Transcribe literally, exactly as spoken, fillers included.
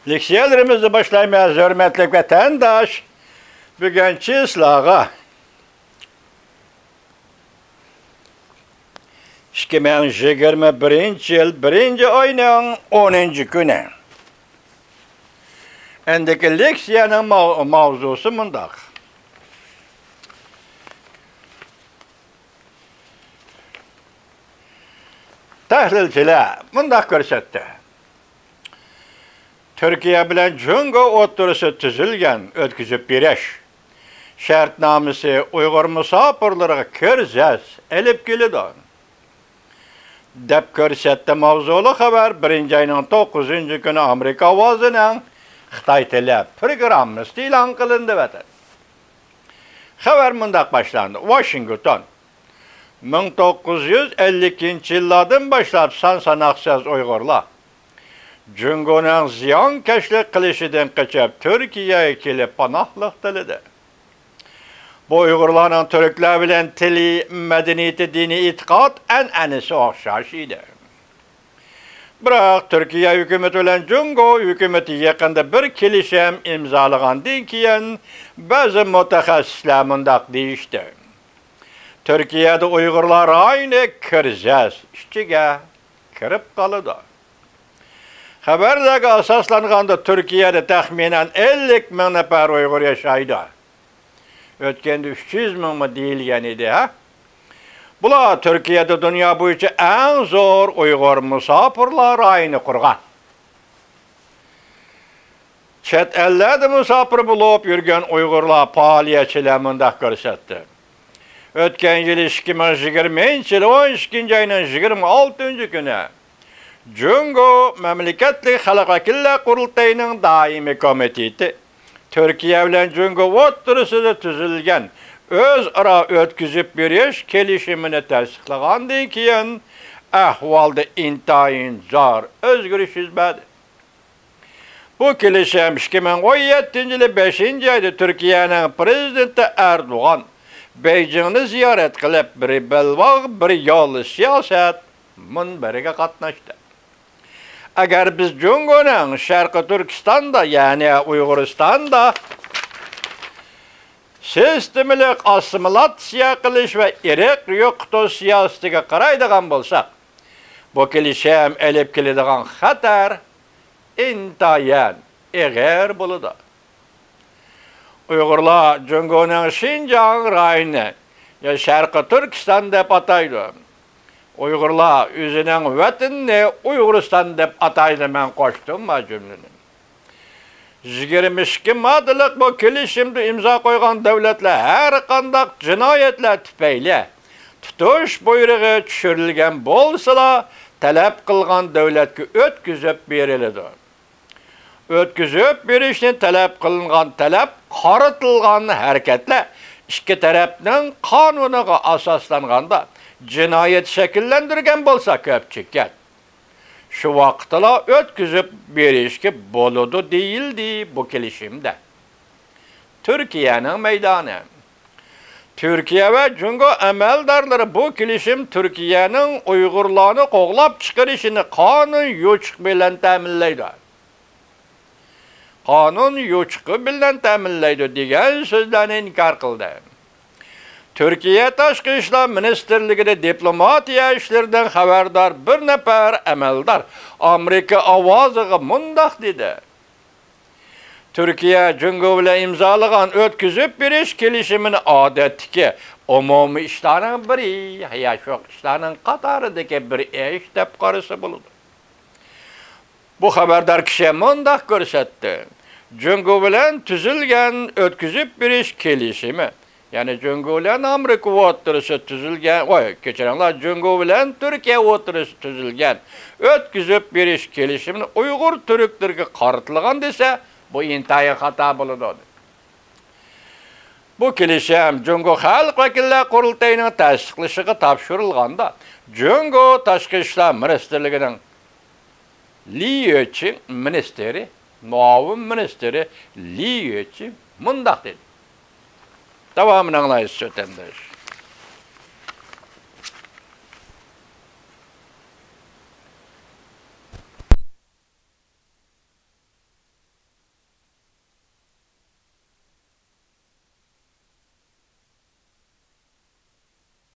لېكسىيەلىرىمىزنى باشلايمىز، ھۆرمەتلىك ۋەتەنداش. بۈگۈن چىسلاغا ئىككى مىڭ يىگىرمە بىرىنچى يىل بىرىنچى ئاينىڭ ئونىنچى كۈنى. ئەندىكى لېكسىيەنىڭ ماۋ-، ماۋزۇسى مۇنداق. تەھلىلچىلەر مۇنداق كۆرسەتتى. تۈركىيە بىلەن جۇڭگو ئوتتۇرىسىدا تۈزۈلگەن ئۆتكۈزۈپ بېرىش شەرتنامىسى ئۇيغۇر مۇساپىرلىرىغا كىرىزىس ئېلىپ كېلىدۇ، دەپ كۆرسەتتى. ماۋزۇلۇق خەۋەر بىرىنچى ئاينىڭ توققۇزىنچى كۈنى ئامېرىكا ئاۋازىنىڭ خىتاي تىلى پروگراممىسىدا ئېلان قىلىندى. ۋەتەن. خەۋەر مۇنداق باشلاندى. ۋاشىنگتون. مىڭ توققۇز يۈز ئەللىكىنچى يىللاردىن باشلاپ سان ساناقسىز ئۇيغۇرلار جۇڭگونىڭ زىيانكەشلىك قىلىشىدىن قېچىپ، تۈركىيەگە كېلىپ پاناھلىق تىلىدى. بۇ ئۇيغۇرلارنىڭ تۈركلەر بىلەن تىلى، مەدەنىيىتى، دىنىي ئېتىقاد ئەنئەنىسى ئوخشاش ئىدى. بىراق، تۈركىيە ھۆكۈمىتى بىلەن جۇڭگو ھۆكۈمىتى يېقىندا بىر كېلىشىم ئىمزالىغاندىن كېيىن، بەزى مۇتەخەسسىسلەر مۇنداق دېيىشتى: تۈركىيەدە ئۇيغۇرلار رايونى كىرىزىس ئىچىگە كىرىپ قالىدۇ. خەۋەرلەرگە ئاساسلانغاندا، تۈركىيەدە تەخمىنەن ئەللىك مىڭ نەپەر ئۇيغۇر ياشايدۇ. ئۆتكەندە ئۈچ يۈز مىڭمۇ دېيىلگەن ئىدى، ھە؟ بۇلار تۈركىيەدە دۇنيا بويىچە ئەڭ زور ئۇيغۇر مۇساپىرلار رايونى قۇرغان. چەت ئەللەردە مۇساپىر بولۇپ يۈرگەن ئۇيغۇرلار پائالىيەتچىلەر مۇنداق كۆرسەتتى. ئۆتكەن يىلى ئىككى مىڭ يىگىرمىنچى يىلى ئون ئىككىنچى ئاينىڭ يىگىرمە ئالتىنچى كۈنى جۇڭگو مەملىكەتلىك خەلق ۋەكىللەر قۇرۇلتىيىنىڭ دائىمىي كومىتېتى تۈركىيە بىلەن جۇڭگو ئوتتۇرىسىدا تۈزۈلگەن ئۆزئارا ئۆتكۈزۈپ بېرىش كېلىشىمىنى تەستىقلىغاندىن كېيىن، ئەھۋالدا ئىنتايىن زور ئۆزگىرىش يۈز بەردى. بۇ كېلىشىم ئىككى مىڭ ئون يەتتىنچى يىلى بەشىنچى ئايدا تۈركىيەنىڭ پىرېزىدېنتى ئەردوغان بېيجىڭنى زىيارەت قىلىپ، بىر بەلباغ، بىر يول سىياسەت مۇنبىرىگە قاتناشتى. ئەگەر بىز جۇڭگونىڭ شەرقىي تۈركىستاندا، يەنى ئۇيغۇرىستاندا سىستېمىلىق ئاسسىمىلاتسىيە قىلىش ۋە ئىرق يوقىتىش سىياسىتىگە قارايدىغان بولساق، بۇ كېلىشىم ئېلىپ كېلىدىغان خەتەر ئىنتايىن ئېغىر بولىدۇ. ئۇيغۇرلار جۇڭگونىڭ شىنجاڭ رايونى يا شەرقىي تۈركىستان دەپ ئاتايدۇ. ئۇيغۇرلار ئۆزىنىڭ ۋەتىنىنى ئۇيغۇرىستان دەپ ئاتايدۇ، مەن قوشتۇم ما جۈملىنى. يىگىرمە ئىككى ماددىلىق بۇ كېلىشىمدە ئىمزا قويغان دۆلەتلەر ھەر قانداق جىنايەتلەر تۈپەيلى تۇتۇش بۇيرۇقى چۈشۈرۈلگەن بولسىلا، تەلەپ قىلغان دۆلەتكە ئۆتكۈزۈپ بېرىلىدۇ. ئۆتكۈزۈپ بېرىشنى تەلەپ قىلىنغان تەلەپ قارىتىلغان ھەرىكەتلەر ئىككى تەرەپنىڭ قانۇنىغا ئاساسلانغاندا جىنايەت شەكىللەندۈرگەن بولسا كۆپچىككەن، شۇ ۋاقىتتىلا ئۆتكۈزۈپ بېرىشكە بولىدۇ دېيىلدى بۇ كېلىشىمدە. تۈركىيەنىڭ مەيدانى. تۈركىيە ۋە جۇڭگو ئەمەلدارلىرى بۇ كېلىشىم تۈركىيەنىڭ ئۇيغۇرلارنى قوغلاپ چىقىرىشىنى قانۇن يوچۇقى بىلەن تەمىنلەيدۇ. قانۇن يوچۇقى بىلەن تەمىنلەيدۇ دېگەن سۆزلەرنى ئىنكار قىلدى. تۈركىيە تاشقى ئىشلار مىنىستىرلىكىدە دىپلوماتىيە ئىشلىرىدىن خەۋەردار بىر نەپەر ئەمەلدار ئامېرىكا ئاۋازىغا مۇنداق دېدى: تۈركىيە جۇڭگو بىلەن ئىمزالىغان ئۆتكۈزۈپ بېرىش كېلىشىمىنى ئادەتتىكى ئومۇمىي ئىشلارنىڭ بىرى، يا شوخ ئىشلارنىڭ قاتارىدىكى بىر ئىش دەپ قارىسا بولىدۇ. بۇ خەۋەردار كىشى مۇنداق كۆرسەتتى: جۇڭگو بىلەن تۈزۈلگەن ئۆتكۈزۈپ بېرىش كېلىشىمى، يەنى جۇڭگو بىلەن ئامېرىكا ئوتتۇرىسىدا تۈزۈلگەن، ۋاي، كەچۈرۈڭلار، جۇڭگو بىلەن تۈركىيە ئوتتۇرىسىدا تۈزۈلگەن ئۆتكۈزۈپ بېرىش كېلىشىمىنى ئۇيغۇر تۈركلىرىگە قارىتىلغان دېسە، بۇ ئىنتايىن خاتا بولىدۇ. بۇ كېلىشىم جۇڭگو خەلق ۋەكىللەر قۇرۇلتىيىنىڭ تەستىقلىشىغا تاپشۇرۇلغاندا، جۇڭگو تاشقى ئىشلار مىنىستىرلىكىنىڭ لى يۆچىڭ مىنىستىرى، مۇئاۋىن مىنىستىرى لى يۆچىڭ مۇنداق دېدى. داۋامىنى ئاڭلايسىز، ۋەتەنداش.